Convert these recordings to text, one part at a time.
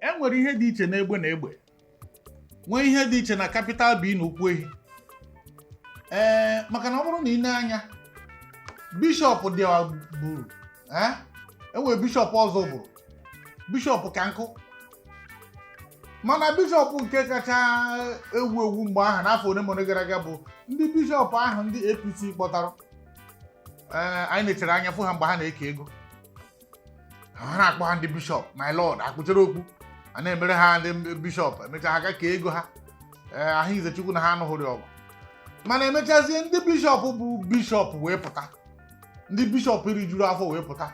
E nwere ihe dị iche n'egbe na egbe, nwee ihe dị iche na capital B na ukwu ehi. Ee, maka na ọ bụrụ na ị na-anya bishọp dị buru, ee, enwere bishọp ọzọ bụrụ bishọp ka nkụ, mana bishọp nke kacha ewu ewu mgbe ahụ n'afọ ole ma ole gara aga bụ ndị bishọp ahụ ndị APC kpọtara. Ee, anyị nechere anya fụ ha mgbe ha na-eke ego, ha na-akpọ ha ndị bishọp, "My lord," akpụchere okpu a na-emere ha ndị bishọp. Emechaa, ha ga kee ego ha. Ee, ahụ Izechukwu na ha anụghịrị ọgụ, mana emechazie, ndị bishọp bụ bishọp wee pụta, ndị bishọp rijuru afọ wee pụta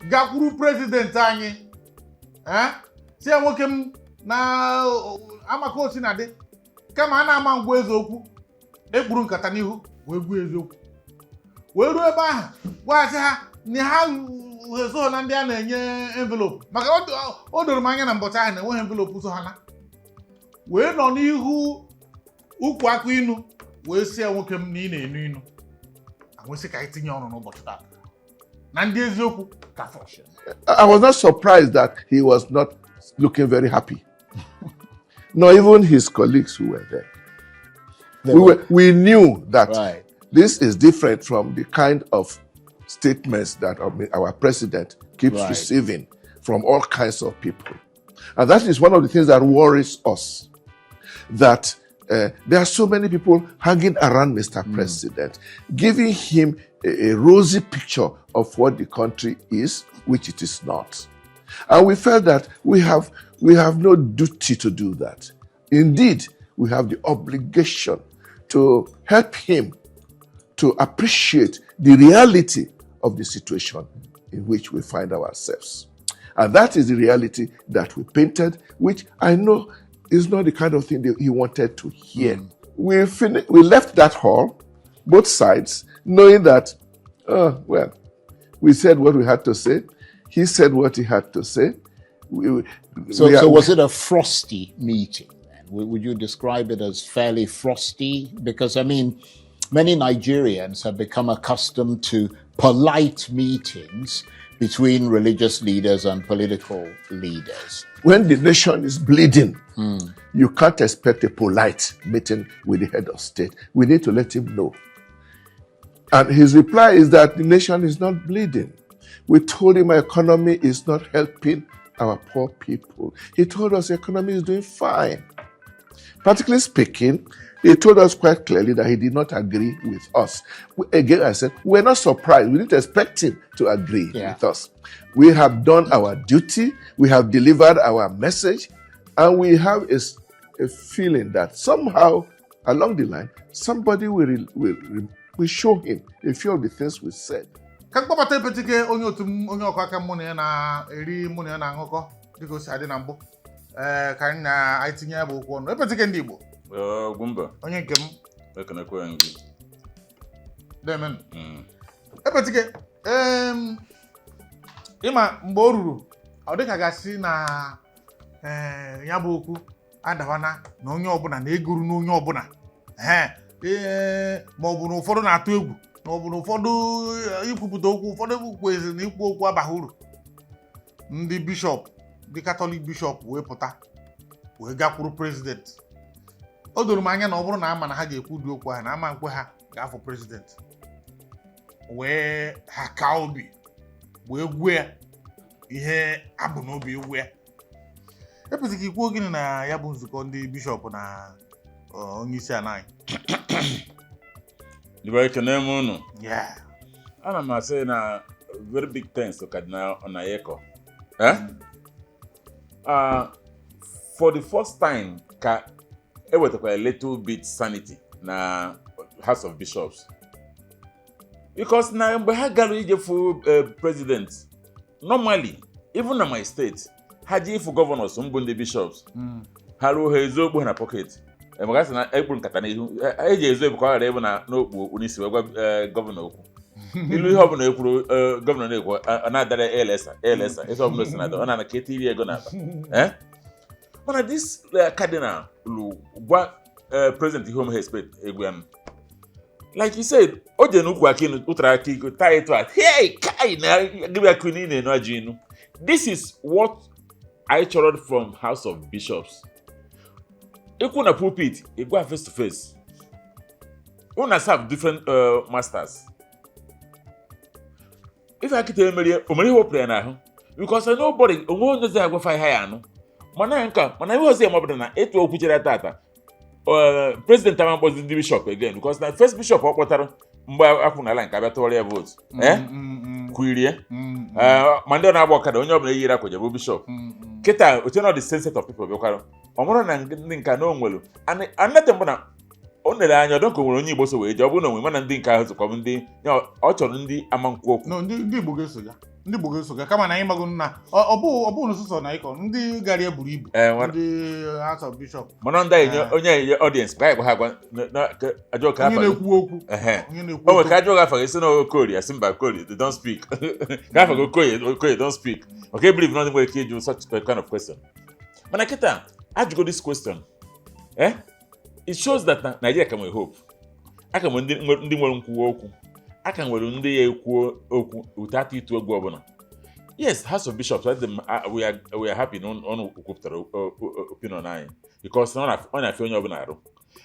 gakwuru president anyị, ee, si ya, "Nwoke m na amaka osi na dị kama a na-ama ngwa eze okwu ekpuru nkata n'ihu wee gwuo eziokwu," wee ruo ebe ahụ gwaghachi ha na ha esoghị na ndị a na-enye envelope, maka o doro m anya na mbọchị ahụ na enweghị envelope so ha na wee nọ n'ihu ukwu akụ inu wee sị ya, "Nwoke m, na ị na-enu inu anwesị ka anyị tinye ọnụ n'ụbọchị taa na ndị eziokwu ka fọ." I was not surprised that he was not looking very happy, nor even his colleagues who were there. They We knew that this is different from the kind of statements that our president keeps receiving from all kinds of people. And that is one of the things that worries us. That there are so many people hanging around Mr. President, giving him a rosy picture of what the country is, which it is not. And we felt that we have no duty to do that. Indeed, we have the obligation to help him to appreciate the reality of the situation in which we find ourselves. And that is the reality that we painted, which I know is not the kind of thing that he wanted to hear. We left that hall, both sides, knowing that, well, we said what we had to say. He said what he had to say. So was it a frosty meeting then? Would you describe it as fairly frosty? Because, I mean, many Nigerians have become accustomed to polite meetings between religious leaders and political leaders. When the nation is bleeding, you can't expect a polite meeting with the head of state. We need to let him know. And his reply is that the nation is not bleeding. We told him our economy is not helping our poor people. He told us the economy is doing fine. Practically speaking, he told us quite clearly that he did not agree with us. Again, I said, we're not surprised. We didn't expect him to agree with us. We have done our duty, we have delivered our message, and we have a feeling that somehow along the line, somebody will show him a few of the things we said. Ka mkpọbata Epetike, onye otu m, onye ọkụ aka mụ na ya na-eri, mụ na ya na-aṅụkọ dịka o si adị na mbụ. Ee, ka anyị na-anyị tinye ya bụ okwu ọnụ. Epetike, ndị Igbo. Ugwumba. Onye nke m. Ekenekwe m gị. Demen. Epetike, ịma mgbe o ruru, ọ dịka gasị na ee, ya bụ okwu adawana na onye ọbụla na-egoro n'onye ọbụla, ee, ma ọ bụ na ụfọdụ na-atụ egwu, ma ọ bụ na ụfọdụ ikwupụta okwu, ụfọdụ kweziri na ikwu okwu abaghị uru. Ndị bishọp, ndị Katọlik bishọp wee pụta wee gakwuru president. O doro m anya na ọ bụrụ na ama na ha ga-ekwu ụdị okwu ahụ na ama nkwe ha ga-afụ president wee ha kaa obi wee gwuo ya ihe abụ n'obi egwu ya. Epụtara ka ikwuo gịnị na ya bụ nzukọ ndị bishọp na onye isi ala anyị? Ibe, ekene m unu. Ana m asị na very big thanks to Cardinal Onayeko. Eh? For the first time ka ewetakwa a little bit sanity na House of Bishops. Because na mgbe ha gara ije fụ president, normally, even na my state, ha ji ịfụ governors mbụ ndị bishops, ha ruo, ha ezo okpu ha na pocket. Maka sị na ekpuru nkata n'ihu, eji ezo ebu ka ọ ghara ịbụ na n'okpu okpu n'isi wee gwa gọvanọ okwu ilu ihe ọbụla ekwuru. Gọvanọ na-ekwu, ọ na-adara elesa elesa ihe ọbụla o si na ọ na-ana ka etiri ego n'akpa. Mana this cardinal lu gwa president ihe omeghe expect egwu ya. Like he said, o je n'ukwu aka inu ụtara aka iko taa etu a, hey, kai na gịbịa akụ inu ị na-enu ajọ inu. This is what Anyị chọrọ from House of Bishops, ikwu na pulpit, ịgwa face to face, una serve different masters. Ife akịta emerie, o mere ihe wepụrụ ya n'ahụ, because nobody onwe onye ọzọ agwafa ihe ya anụ. Mana nka, mana ihe ọzọ ya mabụrụ na etu okwu chere tata, president ama mkpọzi ndị bishop again, because na first bishop ọ kpọtara mgbe akwụ n'ala nke abịa tụọrọ ya vote, kwurie. Ma ndị ọ na-agba ọkada, onye ọbụla eyiri akwa jebụ bishop. Kịta oche na ọ dị same set of people bịakwara, ọ mụrụ na ndị nka na onwelu anete mbụ na o nere anya ọdọ ka o nwere onye Igbo so wee jee. Ọ bụrụ na onwe, mana ndị nke ahụ zụkwa bụ ndị ya, ọ chọrọ ndị ama nkwu okwu. No, ndị Igbo ga-eso ya, ndị Igbo ga-eso ya, kama na anyị mago na ọ bụ n'ụsụsọ na ịkọ ndị gara ya buru ibu. Ee. Ndị House of Bishop. Mana ndị anyị Eh. onye enye audience ka anyị gwa ha agwa ka ajọ ka Onye afa gị. na-ekwu okwu. Ehe. Onye na-ekwu O nwere okwu. ka ajọ afa gị si na Okorie, asị mba, Okorie, they don't speak. Ka afa gị Okoye, Okoye don't speak. Okay, believe na ndị nwere ike ịjụ such a kind of question. Mana kịta ajụgo this question, it shows that na Nigeria ka nwere hope, aka nwere ndị nwere nkwuwa okwu, aka nwere ndị ya ekwu okwu without ịtụ egwu ọbụla. Yes, House of Bishops, let them, we are happy na ọnụ kwupụtara opinion anyị, because na ọ na-afịa onye ọbụla arụ.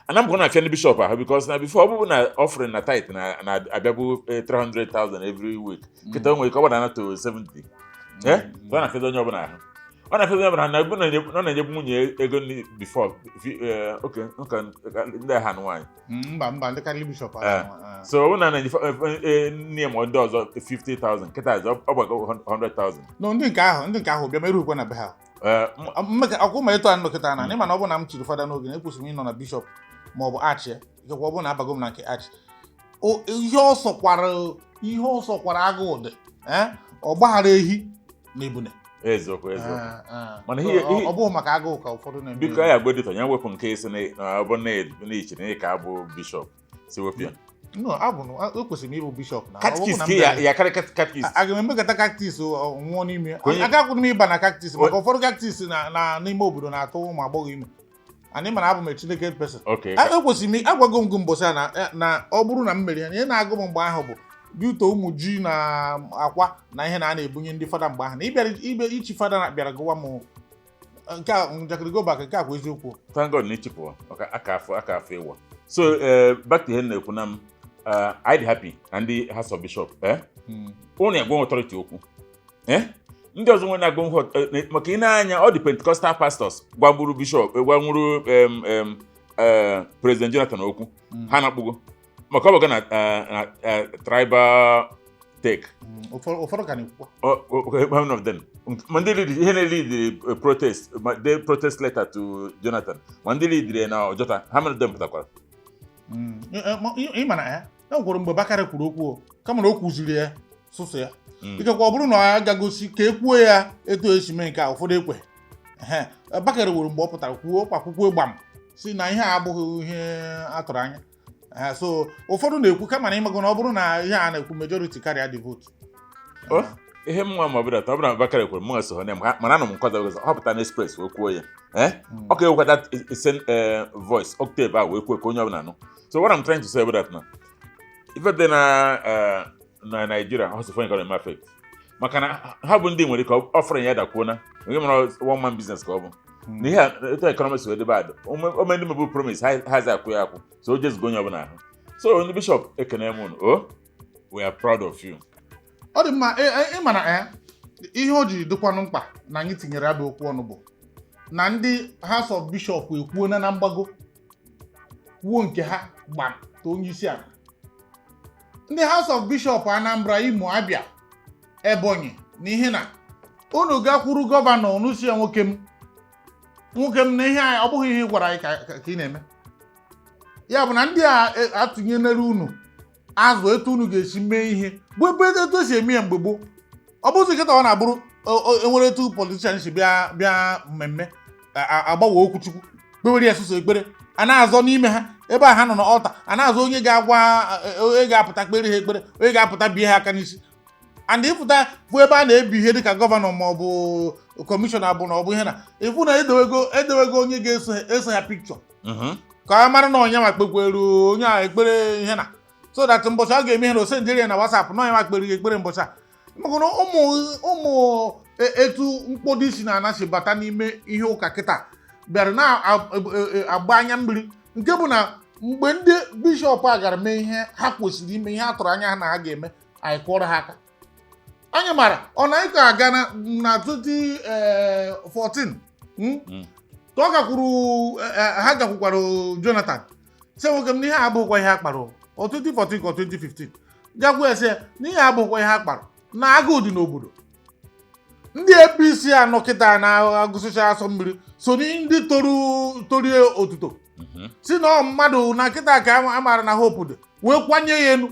Ana m ka ọ na-afịa ndị bishop ahụ, because na before, ọ bụrụ na offering na tithe na na-abịabu 300,000 every week, kịta o nwere ike ọ gbadana to 70. Ọ na-afịa onye ọbụla ahụ, ọ na-afịa onye ọbụla ahụ na ebe ọ na-enyebu nwunye ego nri before. Okay, nka ndị agha nwaanyị. Mba, mba, ndị karịrị bishop ahụ, ah. So ọ bụrụ na na-enye nne ma ndị ọzọ 50,000, kịta ọ gbago 100,000. No, ndị nke ahụ bịa merukwa na be ha. Mmeka ọkwụ ma etu a nọ kịta na ịma na ọ bụ na m chiri fada n'oge na ekwesịrị m ịnọ na bishọp ma ọ bụ arch ya. Ikekwe ọ bụ na abago m na nke arch. Ihe ọ sọkwara agụụ dị, ọ gbaghara ehi na ebune. Eziokwu, eziokwu. Mana So, ọ bụghị maka agụụ ka ụfọdụ na-eme. Biko, ya agwa editor ya wepụ nke isi na ọ bụ na ichiri na ị ka abụ bishọp, si wepụ ya. No, abụ ekwesịrị m ịbụ bishọp na ọ bụrụ Catechist na m ka ya bịara- ya karị catechist. Aga m emekọta catechist, nwụọ n'ime. Onye- Agakwụrụ m ịba na catechist, maka ụfọdụ catechist na n'ime obodo na-atụ ụmụ agbọghọ ime. Anyị mana abụ m a Chineke person. Ekwesịrị m agwago m gị mbọsị a na ọ bụrụ na m mere ya na ihe na-agụ m mgbe ahụ bụ due to ụmụ ji na akwa na ihe na a na-ebunye ndị fada mgbe ahụ na ịbịara ibe ichi fada na bịara gụwa m nke a njakịrị. Go back, nke a kwa eziokwu. Thank God na ịchịpụ maka aka afọ ịwa. So back to ihe m na-ekwu na m I dị happy na ndị House of Bishop, ụnụ agwa authority okwu, ndị ọzọ nwere na-agwa maka ị na-anya ọ dị Pentecostal pastors gwagburu bishop, gwanwuru President Jonathan okwu. Ha na-akpụgo maka ọ bụ na tribal take. Ụfọdụ ka na-ekwukwa. Oh, okay, one of them. Ma ndị lead ihe na-lead protest, ma they protest letter to Jonathan, ma ndị lead na Ojota, ha mere dem pụtakwara. Ị ma na ya e nwekwara mgbe Bakari kwuru okwu o, kama na o kwuziri ya sụsụ ya. Ikekwe ọ bụrụ na ọ gagosi ka e kwuo ya etu esi mee nke a, ụfọdụ ekwe. Ehe, Bakari were mgbe ọ pụtara kwuo kwakwukwo gbam si na ihe a abụghị ihe a tụrụ anya. Ehe, so ụfọdụ na-ekwu, kama na ịmago na ọ bụrụ na ihe a na-ekwu majority karịa the vote. Oh, ihe m nwa ma ọ bụla ọ bụla na Bakari kwuru, mụ so ha na mana anọ m nkwado ọ pụta na express wee kwuo ya, ọ ka ewekwa that same voice octave a wee kwuo ka onye ọbụla nụ. So what I'm trying to say about that na ife dị na Nigeria, ọ sị ka ọ na-eme affect, maka na ha bụ ndị nwere ka offering ya dakwuo na onye mara one man business ka ọ bụ na ihe a etu economics wee debe adị ome ndị mebu promise ha zi akwụ ya akwụ, so o jezugo onye ọbụla ahụ. So ndị bishop, ekene m unu o, we are proud of you. Ọ dị mma. Ịma na ya ihe o jiri dịkwanụ mkpa na anyị tinyere ya bụ okwu ọnụ bụ na ndị House of Bishop ekwuona na mgbago kwuo nke ha gbam to onye isi ala. Ndị House of Bishop Anambra, Imo, Abia, Ebonyi na ihe na unu gakwuru gọvanọ unu si ya, nwoke m, nwoke m, na ihe a ọ bụghị ihe ị gwara anyị ka ị na-eme. Ya bụ na ndị a atụnyere unu azụ etu unu ga-esi mee ihe bụ ebe etu esi eme ya mgbe gboo. Ọ bụzi kịta ọ na-abụrụ enwere etu politician si bịa bịa mmemme agbanwe okwuchukwu, kpewere ya sụsọ ekpere a na-azọ n'ime ha ebe a ha nọ n'ọta a na-azọ onye ga-agwa, onye ga-apụta kpere ha ekpere, onye ga-apụta bie ha aka n'isi. And ịpụta bụ ebe a na-ebi ihe dịka gọvanọ ma ọ bụ kọmishọna bụ na ọ bụ ihe na ịfụ na edewego onye ga-eso eso ya pikchọ ka a mara na onye ma kpekweru onye a ekpere ihe na, so that mbọchị a ga-eme ihe na osendịrị ya na WhatsApp na onye ma kpere ekpere mbọchị a. Maka na ụmụ ụmụ Etu mkpọdo isi na ana si bata n'ime ihe ụka kịta bịara na-agba anya mmiri, nke bụ na mgbe ndị bishọp a gara mee ihe ha kwesịrị ime, ihe a tụrụ anya ha na ha ga-eme, anyị kụọrọ ha aka. Anyị mara ọ na anyị ka aga na 2014, Ka ọ gakwuru ha gakwukwara Jonathan, sị nwoke m na ihe a abụghịkwa ihe a kpara. O 2014 ka ọ 2015 gakwu ya, sị ya na ihe abụghịkwa ihe a kpara, na agụụ dị n'obodo. Ndị APC anọ kịta na-agụsịcha asọ mmiri so ndị toru torie otuto, si na ọ mmadụ na kịta ka a maara na hope dị, wee kwanye ya elu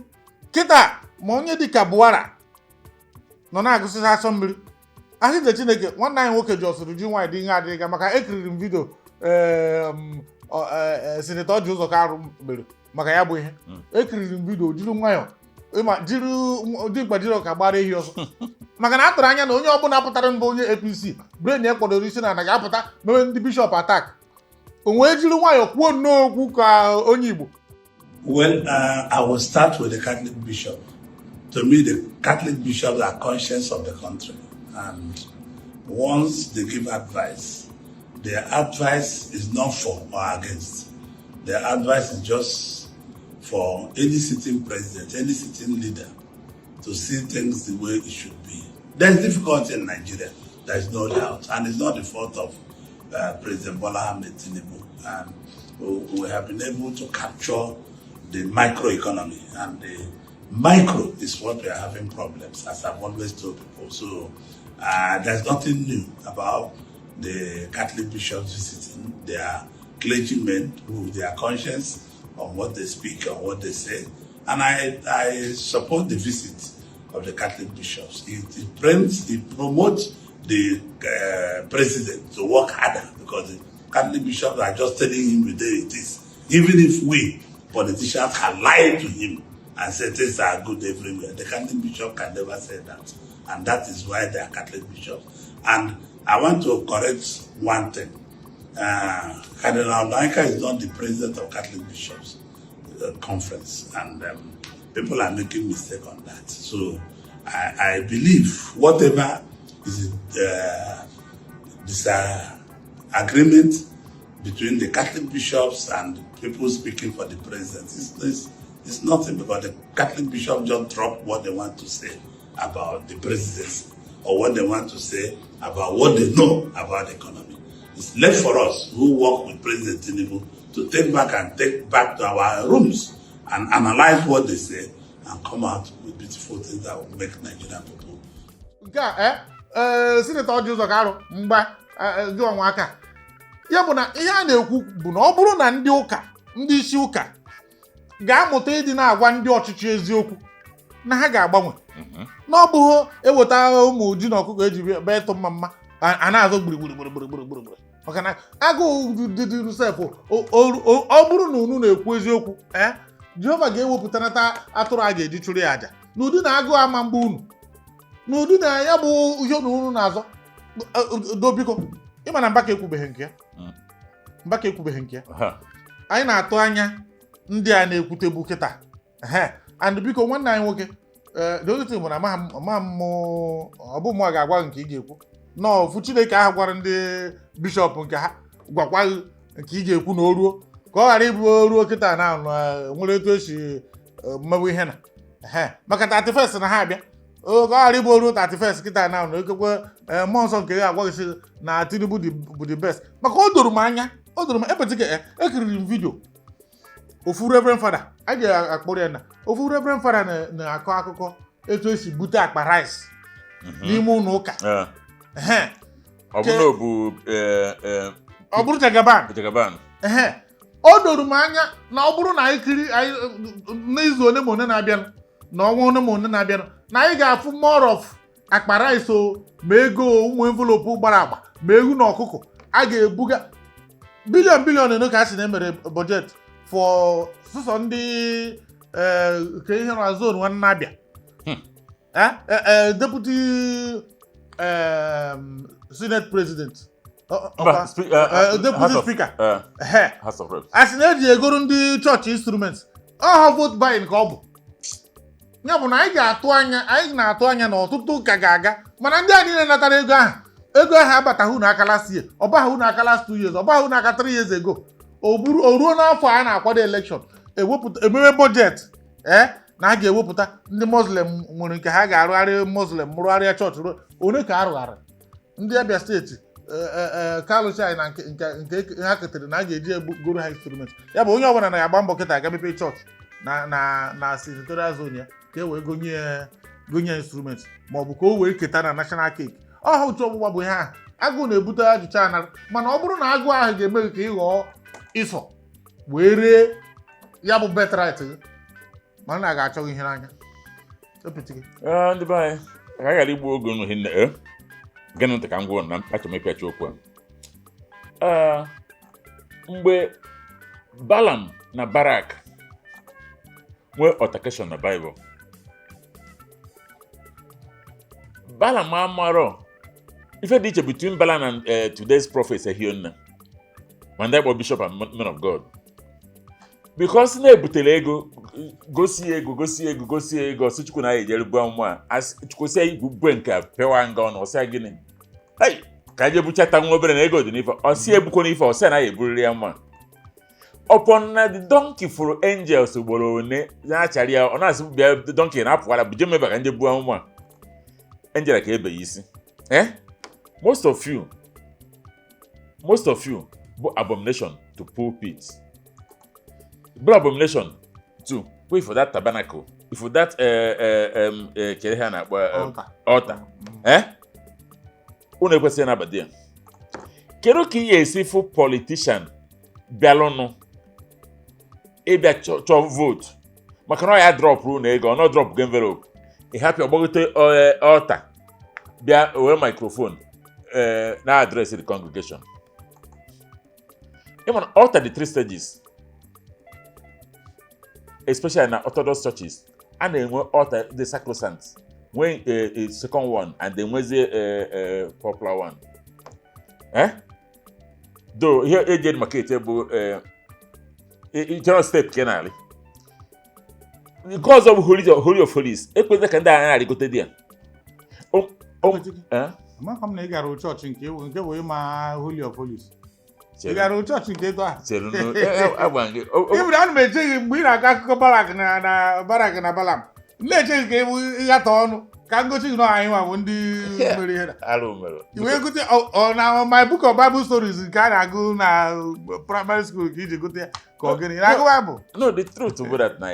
kịta. Ma onye dịka Buhari nọ na-agụsịcha asọ mmiri, asịte Chineke nwanne anyị nwoke ji ọsụrụ ji nwaanyị dị ihe adịghị, maka ekiriri m video Senator Orji Uzor Kalu mere maka ya bụ ihe. Ekiriri m video, jiri nwayọọ ịma jiri dimkpa jiri ọka gbara ehi ọsọ, maka na a tụrụ anya na onye ọbụla pụtara mbụ, onye APC brain ya kpọdoro isi na ga-apụta mewe ndị bishọp attack. O wee jiri nwayọọ kwuo nnọọ okwu ka onye Igbo. Well, I will start with the Catholic bishop. To me, the Catholic bishops are conscience of the country. And once they give advice, their advice is not for or against. Their advice is just for any sitting president, any sitting leader to see things the way it should be. There's difficulty in Nigeria, there is no doubt. And it's not the fault of President Bola Ahmed Tinubu. We have been able to capture the microeconomy, and the micro is what we are having problems, as I've always told people. So there's nothing new about the Catholic bishops visiting. They are clergymen who their conscience on what they speak and what they say. And I support the visit of the Catholic bishops. It promotes the president to work harder, because the Catholic bishops are just telling him the way it is. Even if we politicians can lie to him and say things are good everywhere, the Catholic bishop can never say that. And that is why they are Catholic bishops. And I want to correct one thing. Cardinal Onaiyekan is not the president of Catholic Bishops Conference, and people are making mistake on that. So I believe whatever is this agreement between the Catholic bishops and people speaking for the president is nothing, because the Catholic bishops just drop what they want to say about the presidency or what they want to say about what they know about the economy. It's left for us who work with President Tinubu to take back and take back to our rooms and analyze what they say and come out with beautiful things that will make Nigerian people. Nke a ee, Senator Orji Uzor Kalu mgba gị ọnwa aka ya bụ na ihe a na-ekwu bụ na ọ bụrụ na ndị ụka, ndị isi ụka ga-amụta ịdị na-agwa ndị ọchịchị eziokwu, na ha ga-agbanwe, na ọ bụghị eweta ụmụ ji na ọkụkọ eji bịa ịtụ mma mma, a na-azọ gburugburu gburugburu gburugburu, maka na agụụ dị sef. Ọ bụrụ na unu na-ekwu eziokwu, ee, Jehova ga-ewepụtanata atụrụ a ga-eji chụrụ ya àjà n'ụdị na agụụ ama mgbe unu, n'ụdị na ya bụ ihe na unu na-azọ do. Biko, ịma na Mbaka ekwubeghị nke ya. Mbaka ekwubeghị nke ya. Anyị na-atụ anya ndị a na-ekwutebu kịta. Ehe, and biko, nwanne anyị nwoke, ee, the only thing bụ na amaghị m, ọ bụ mụ a ga-agwa gị nke ị ga-ekwu nọọ ofu Chineke ahụ gwara ndị bishọp nke ha gwakwa gị nke ị ga-ekwu na o ruo, ka ọ ghara ịbụ o ruo kịta na nwere etu esi mmewe ihe na ehe maka 31st na ha abịa o, ka ọ ghara ịbụ o ruo 31st kịta na ekekwe mmụọ nsọ nke ya agwa gị sị na Tinubu bụ the best, maka o doro m anya, o doro m epetike. Ekiriri m video ofu reverend father a ga-akpọrọ ya na ofu reverend father na-akọ akụkọ etu esi bute akpa rice n'ime ụlọ ụka. Ehe. Ọ bụ na ọ bụ Ọ bụrụ Jagaban. Jagaban. Ehe, o doro m anya na ọ bụrụ na anyị kiri anyị n'izu ole ma ole na-abịanụ, na ọnwa ole ma ole na-abịanụ, na anyị ga-afụ more of akpa rice o, ma ego o, ụmụ envelope gbara agba, ma ewu na ọkụkọ a ga-ebuga billion billion eno ka a sị na emere budget for sụsọ ndị ke ihe na zone nwanne abịa. Deputy senate president. Mba, Deputy House of- speaker. Ehe. House of Reps. A sị na eji egoro ndị chọọchị instruments ọha vote buying ka ọ bụ. Ya bụ na anyị ga-atụ anya, anyị na-atụ anya na ọtụtụ ụka ga-aga, mana ndị a niile natara ego ahụ, ego ahụ abataghị unu aka last year, ọ baghị unu aka last 2 years, ọ baghị unu aka 3 years ago. O buru o ruo n'afọ a na-akwado election, ewepụta emewe budget, ee, na a ga-ewepụta ndị Muslim nwere nke ha ga-arụgharị, Muslim rụgharịa chọọchị, ruo one ka arụgharị ndị Abia Steeti kalụchi anyị na nke ha ketere na a ga-eji egoro ha instrument. Ya bụ onye ọbụla na-agba mbọ kịta aga mepe chọọchị na senatorial zone ya ka e wee gonye instrument, ma ọ bụ ka o wee keta na national cake. Ọha otu ọgbụgba bụ ihe ahụ agụụ na-ebute ajụcha anara. Mana ọ bụrụ na agụụ ahụ ga-eme gị ka ị ghọọ ịsọ wee ree ya bụ birthright gị, mana na a ga-achọ gị ihe n'anya epịtị gị. Ee, ndị be anyị, ka a ghara igbu oge unu hinne. E gịnị ntị ka m gwuo na achọrọ m ịpịachi okwu a. Ee, mgbe Balaam na Barak nwee altercation na Baịbụl, Balaam amarọ ife dị iche between Balaam and today's prophets ehio nna ma ndị akpọ bishop and men of God, because na-ebutere ego, gosi ego, gosi ego, gosi ego, ọsị Chukwu na ya ejere buo amụma a. Asị Chukwu sị ya igwe nke a pịawa nga ọnụ, ọsị ya gịnị? Hey, ka anyị buchata nwa obere na ego dị n'ife. Ọsị ebukwa n'ife, ọsị ya na ya eburiri ya mma. Ọpọ na the donkey fụrụ angels ugboro one na-achara ya, ọ na-asị bịa, donkey na-apụkwara buje meba ka nje buo amụma a. Angel ka ebe ya isi. Eh, most of you bụ abomination to pulpit, bụ abomination to wait for that tabernacle, for that kere ha na-akpọ altar. Altar. Eh, unu ekwesịghị ịnabata ya. Kedu ka ị ga-esi fụ politician bịalụnụ ịbịa chọọ vote, maka na ọ ya dropụrụ na ego, ọ nọ drop envelope, ị hapụ ọgbagote altar bịa were microphone na address the congregation? Ịma na altar dị three stages, especially na Orthodox churches. A na-enwe altar the sacrosanct, nwee second one, and then nwezie popular one. Eh, though ihe eji market bụ general step ka ị na-arị. Nke ọzọ bụ holy of holies. Ekwesịghị ka ndị agha na-arịgote dị ya. Eh? Amaka m na ị gara chọọchị nke bụ ịma Holy of Holies. Ị Chere. gara chọọchị nke etu ahụ? Chere agwa gị Iburu ana m eche gị mgbe ị na-akọ akụkọ Barak na Barak na Balam, m na-eche gị ka ị bụ ịghata ọnụ ka ngochi gị na anyị nwa bụ ndị mere ihe na Arụ mere. I wee gote ọ na my book of Bible stories nke a na-agụ na primary school ka iji gote ya, ka ọ gịnị? Ị na-agụ Bible? No, the truth bụ that na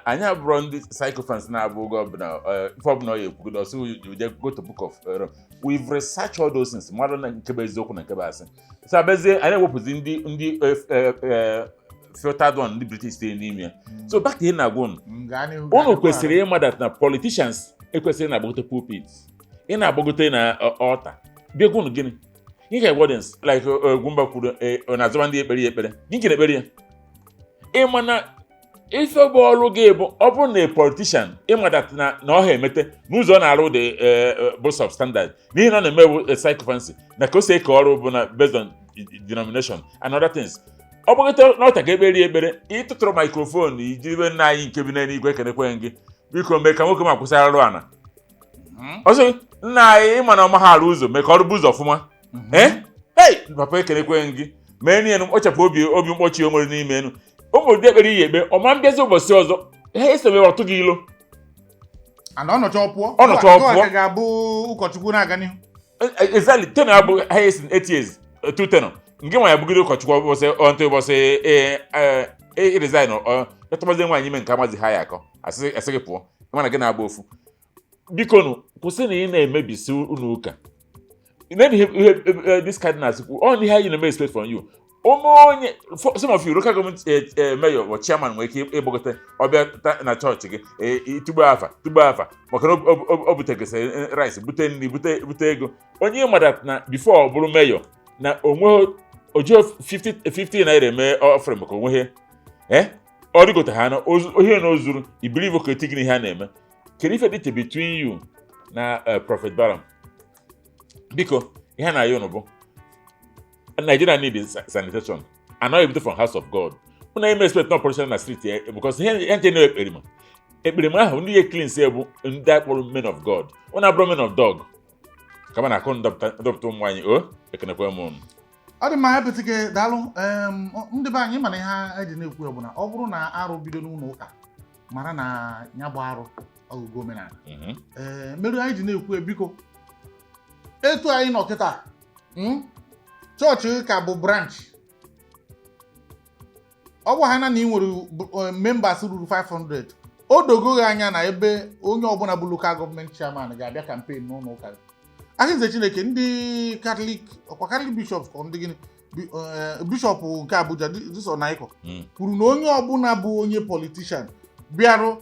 anyị abụrụ ndị sycophants na-abụ oge ọbụla ife ọbụla ọ ya ekwugodo ọsọ you je go to book of we've researched all those things, mmadụ na nke bụ eziokwu na nke bụ asị. So abezie anyị ewepụzi ndị filtered one ndị British tinye n'ime ya. So back to ihe na-agwa unu. Gaa n'ihu, gaa Unu n'ihu. kwesịrị ịma that na politicians ekwesịrị na-agbagote pulpit, ị na-agbagote na altar bịa gwa unu gịnị gị ka wardens like Ogwumba kwuru, ọ na-azọba ndị ekpere ya ekpere gị nke na-ekpere ya. Ịma na ife bụ ọrụ gị bụ ọ bụrụ na politician ịma that na ọ ha emete n'ụzọ ọ na-arụ dị bụ substandard, n'ihi na ọ na-eme bụ sycophancy na ka o si eke ọrụ bụ na based on denomination and other things, ọ bụgịta n'ọta ka ekpere ya ekpere, ịtụtụrụ microphone ijiribe nna anyị nke bi n'eluigwe ekenekwe gị, biko mee ka nwoke m akwụsị arụ ana ọsọ nna anyị, ịma na ọma ha arụ ụzọ, mee ka ọrụ bụ ụzọ ọfụma. Ee, hey, papa, ekenekwe gị, mee n'ihe kpochapụ obi mkpọchi o nwere n'ime enu ụmụ ụdị ekpere iyi ekpe ọma mbịazi ụbọchị ọzọ ha esebe ọtụ gị ilo. And ọ nọcha ọ pụọ. Ọ nọcha ọ pụọ. Gụwa ka ga-abụ ụkọchukwu na-aga n'ihu. Exactly. Tenor abụ highest in 8 years, two tenor nke nwa ya bugide ụkọchukwu ụbọchị ọntụ ụbọchị ee resign, ọ etọbazie nwaanyị ime nke amazi ha ya akọ asị gị pụọ mana gị na-agba ofu. Biko nụ, kwụsị na ị na-emebisi unu ụka na ihe this cardinals kwu ọ na ihe anyị na-eme expect from you. Ụmụ onye some of you local government mayor or chairman nwere ike ịgbagote ọbịa na chọọchị gị, tugbo afa, tugbo afa, maka na o butegasị rice, bute nri, bute ego. Onye mara na before ọ bụrụ mayor na onwe ojo 50 50 naira eme offering maka onwe ha, eh, ọ rịgote ha na ihe na o zuru ibelieve ka eti gị ihe a na-eme. Kedu ife dị iche between you na Prophet Balaam? Biko, ihe na ayọ unu bụ Nigeria need is sanitation and not even from house of God. Unu eme expect no politician na street here, because ihe nche na ekperima Ekperima ahụ ndị ya cleanse bụ ndị akpọrọ men of God. Ọ na-abụrụ men of dog kama na akụ ndọpụta ụmụ anyị. O ekenekwa m unu. Ọ dị mma, Epetike, daalụ. Ndị be anyị, mana ihe anyị ji na-ekwu ya bụ na ọ bụrụ na arụ bido n'ụlọ ụka, mara na ya bụ arụ ọgụgụ omenala. Ee, merụ anyị ji na-ekwu ya, biko, etu anyị nọ kịta, chọọchị ka bụ branch, ọ bụ ha na ị nwere members ruru 500, o dogo gị anya na ebe onye ọbụla bụ local government chairman ga-abịa campaign n'ụlọ ụka gị. Ahịnze Chineke, ndị Katọlik, ọkwa Katọlik bishọp ka ndị gịnị, bishọp nke Abuja dịsọ Naiko kwuru na onye ọbụla bụ onye politician bịarụ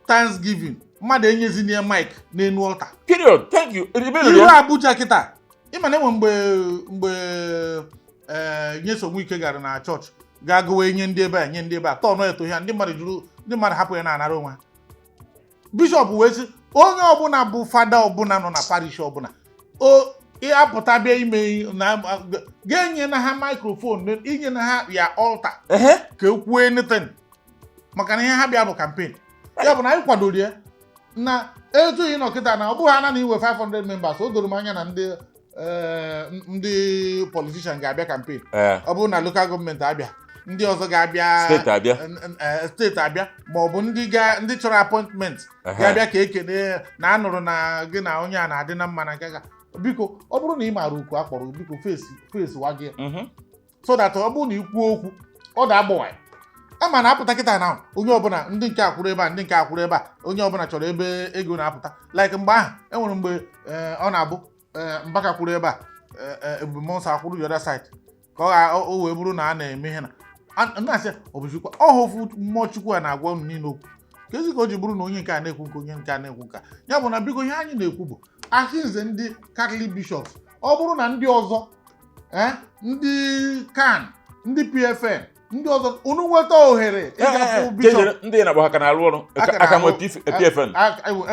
Thanksgiving, mmadụ enyezina ya mic n'enu altar. Period. Thank you. Ebe Iru Abuja kịta, ịma na enwe mgbe ee Nyesom Wike gara na chọọchị gaa gụwa nye ndị ebe a, nye ndị ebe a tọọ eto ya, ndị mmadụ juru, ndị mmadụ hapụ ya na-anara onwe ha. Bishọp wee sị onye ọbụla bụ fada ọbụla nọ na parish ọbụla o ịapụta bịa ime na ga-enye na ha microphone, inye na ha ya altar ka e kwuo anything, maka na ihe ha bịa bụ campaign. Ya bụ na anyị kwadoro ya na etu ị nọ kịta, na ọ bụghị ana na iwe 500 members, o doro m anya na ndị politician ga-abịa campaign. Ọ bụrụ na local government abịa, ndị ọzọ ga-abịa. Steeti abịa. Steeti abịa, ma ọ bụ ndị chọrọ appointment ga-abịa ka ekene na anụrụ na gị na onye a na-adị na mma na nke ga. Biko, ọ bụrụ na ị maara oku akpọrọ, biko, face wa gị, so that ọ bụrụ na ị kwuo okwu, ọ da-agbawa ama na-apụta kịta na onye ọbụla, ndị nke akwụrụ ebe a, ndị nke akwụrụ ebe a, onye ọbụla chọrọ ebe ego na-apụta. Like mgbe ahụ enwere mgbe ọ na-abụ Mbaka kwụrụ ebe a, Ebube Mmụọ Nsọ akwụrụ the other side, ka ọ wee bụrụ na a na-eme ihe na na-asị ọ bụzikwa ọha ofu mmụọ Chukwu a na-agwa unu niile okwu, ka ezi ka o ji bụrụ na onye nke a na-ekwu nke, onye nke a na-ekwu nke a. Ya bụ na biko, ihe anyị na-ekwu bụ ahịnze ndị Catholic bishops, ọ bụrụ na ndị ọzọ, ndị CAN, ndị PFN, ndị ọzọ, unu nweta ohere ịgafụ bishọp. Ndị na-agba ha ka na-arụ ọrụ? Aka aka na-arụ. nwe PFN?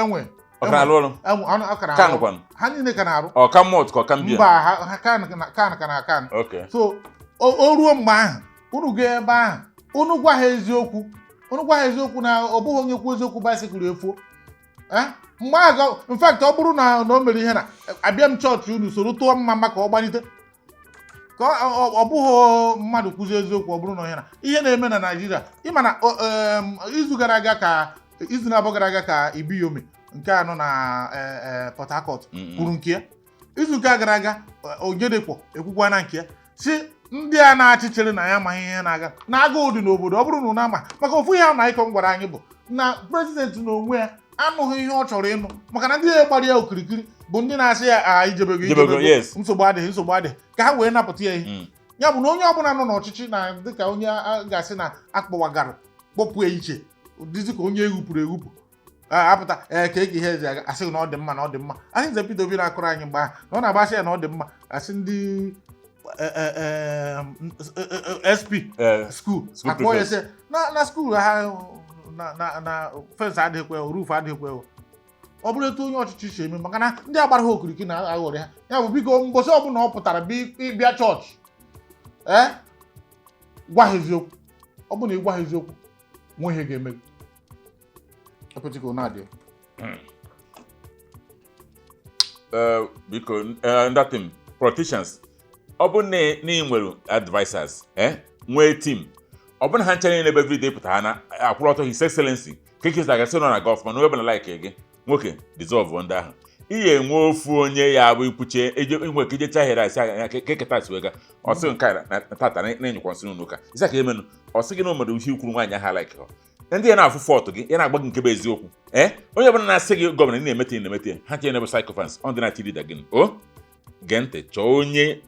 Enwe. Ọ ka na-arụ ọrụ? Enwe, ọ ka kan na-arụ. Kwanụ? Ha niile ka na-arụ. Ọ ka mọt ka ọ ka mbịa? Mba, ha kan kan ka na kan. So o ruo mgbe ahụ unu gaa ebe ahụ, unu gwa ha eziokwu, unu gwa ha eziokwu na ọ bụghị onye kwuo eziokwu bicycle efuo. Mgbe ahụ in fact, ọ bụrụ na o mere ihe na abịa m chọọchị unu soro tụọ mma mma ka ọ gbalite, ka ọ bụghị mmadụ kwuzi eziokwu, ọ bụrụ na ihe na ihe na-eme na Naịjirịa. Ịma na izu gara aga, ka izu na-abụọ gara aga, ka Ibiyeomie nke anọ na Port Harcourt kwuru nke ya. Izu nke gara aga, Oyedepo ekwukwa na nke ya, si ndị a na-achịchịrị na ya amaghị ihe na-aga na agụụ dị n'obodo. Ọ bụrụ na unu ama, maka ofu ihe ahụ na ịkọ m gwara anyị bụ na president n'onwe ya anụghị ihe ọ chọrọ ịnụ, maka na ndị ya gbara ya okirikiri bụ ndị na-asị ya a ijebego Ijebego, ijebego, nsogbu adịghị, nsogbu adịghị, ka ha wee napụta ya ihe. Ya bụ na onye ọbụla nọ n'ọchịchị na dịka onye a ga-asị na akpọwagara kpọpụ ya iche, dịzị ka onye eghupụrụ eghupụ apụta ee ka eke ihe eji aga asị na ọ dị mma, na ọ dị mma. Asị nze Peter Obi na-akụrụ anyị mgbe ahụ na ọ na-agbasị ya na ọ dị mma, asị ndị SP school School akpọ ya prefect. sị na school ha na fence adịghịkwa, roof adịghịkwa. Ọ bụrụ etu onye ọchịchị si eme, maka na ndị agbara ha okirikiri na-aghọrị ha. Ya bụ biko, mbọsị ọbụla ọ pụtara ịbịa chọọchị, ee, gwa ha eziokwu. Ọ bụ na ị gwa ha eziokwu, nwe ihe ga-eme gị. Ekwetịka na-adị. Biko, ndị team politicians, ọ bụ na ị nwere advisers, nwee team, ọ bụ na ha nche niile ebe everyday pụta ha na akwụrụ ọtọ, His Excellency ka ekesa gasị nọ na gọf, mana onye ọbụla like gị nwoke dissolve ndị ahụ. Ị ga-enwe ofu onye ya bụ ikwuche eje inwe ka ijecha here asị anya ka eketa si wega ọ sị nke a na tata na-enyekwa nsị n'ụlọ ụka isi aka emenu. Ọ sị gị na o mere ihe ikwuru nwaanyị ahụ like ha, ndị ya na-afụ fault gị, ya na-agba gị nke bụ eziokwu. Ee, onye ọbụla na-asị gị governor ị na-emete, ị na-emete, ha chere bụ sycophants, ọ ndị na-achị leader gị. O gee ntị, chọọ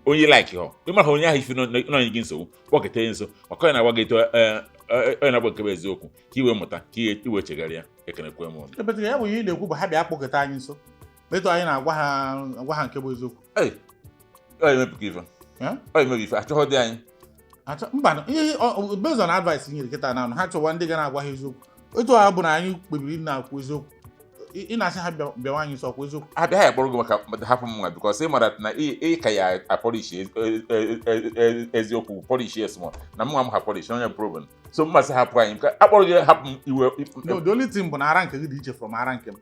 onye like ha, ịmara ha, onye ahụ ife nọ gị nsogbu, kpọketa ya nso maka onye na-agwa gị etu onye na-agba nke bụ eziokwu, ka i wee mụta, ka i wee chegharịa. Ekenekwe m unu. Ekwetịka, ya bụ ihe ị na-ekwu bụ ha bịa kpọkọta anyị nso etu anyị na-agwa ha, agwa ha nke bụ eziokwu. Ei, ọ emepụta ife. Eh? Ọ emebi ife achọghọ dị anyị. Mba, ihe based on advice nyere kịta na ha chọwa ndị ga na-agwa ha eziokwu. Etu a bụ na anyị kpebiri na-akwu eziokwu. Ị na-asị ha bịawa anyị nso, ọkwa eziokwu? Ha bịa, ha ya kpọrọ gị maka hapụ m nwa, because ị mara na ị ka ya apolish eziokwu, polish ya small na mụ nwa m ha polish onye problem, so mmasị hapụ anyị ka akpọrọ gị, hapụ m iwe. No, the only thing bụ na ara nke gị dị iche from ara nke m,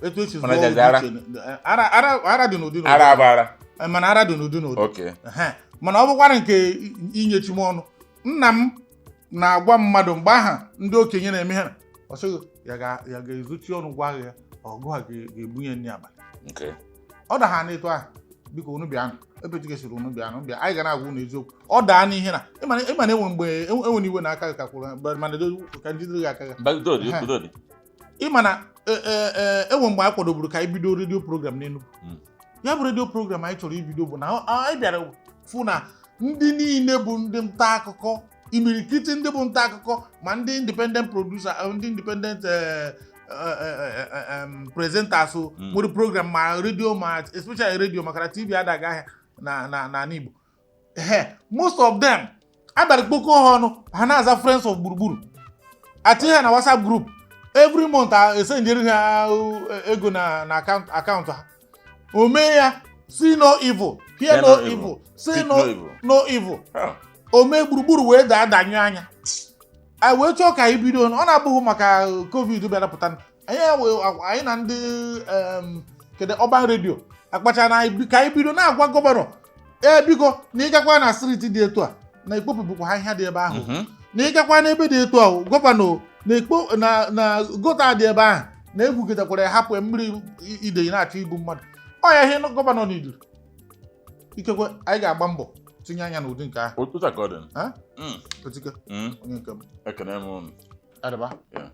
etu esi Mana zụọ jazi dị ara. iche. Ara ara ara dị n'ụdị n'ụdị. Ara abụ ara. Mana ara dị n'ụdị n'ụdị. Ehe. Mana ọ bụkwara nke inyechi m ọnụ, nna m na-agwa mmadụ mgbe aha ndị okenye na-eme ha, ọ sịghị ya ga-ezochi ọnụ gwa ya ọgụ a ga-ebunye nri abalị. Ọ da ha n'etu ahụ, biko unu bịanụ, epetikesiri unu bịanụ, bịa, anyị ga na-agwa unu eziokwu. Ọ daa n'ihe na ịma na enwe mgbe enwere iwe na aka gị ka kwụrụ, mana ka njidere gị aka gị. Dodi. Ehe. Dodi. Ịma na enwe mgbe anyị kwadoburu ka anyị bido radio program n'Enugu. Ya bụ radio program anyị chọrọ ibido bụ na anyị bịara fụ na ndị niile bụ ndị nta akụkọ, imirikiti ndị bụ nta akụkọ, ma ndị independent producer, ndị independent presenters o, nwere program ma radio, ma especially radio, maka na TV adaghị ahịa na n'ala Igbo. Ehe, most of them abịara kpokọ ha ọnụ, ha na-aza Friends of Gburugburu, atinye ha na WhatsApp group. Every month a esendịrị ha ego na akaụntụ ha. O mee ya, see no evil, hear no evil, say Speak no no evil. no evil. Ah. O mee Gburugburu wee daa danyụ anya. Anyị wee chọọ ka anyị bido, ọ na-abụghị maka COVID bịara pụta. Anyị na ndị kedu ọban redio akpacha na anyị ka anyị bido na-agwa governor, ee, biko, na ịgakwa na street dị etu a na ekpopụbụkwa ha ihe dị ebe ahụ, na ịgakwa n'ebe dị etu a, governor, na-ekpo na gutter dị ebe ahụ na egwugịtakwara ya, hapụ ya, mmiri idei na-achọ igbu mmadụ. Ọ ya ihe governor n'iduru. Ikekwe anyị ga-agba mbọ tinye anya n'ụdị nke ahụ. Otu a ka ọ dị. Ha? Mm. Otike, onye nke m. Ekene m unu. Adịba. Yeah.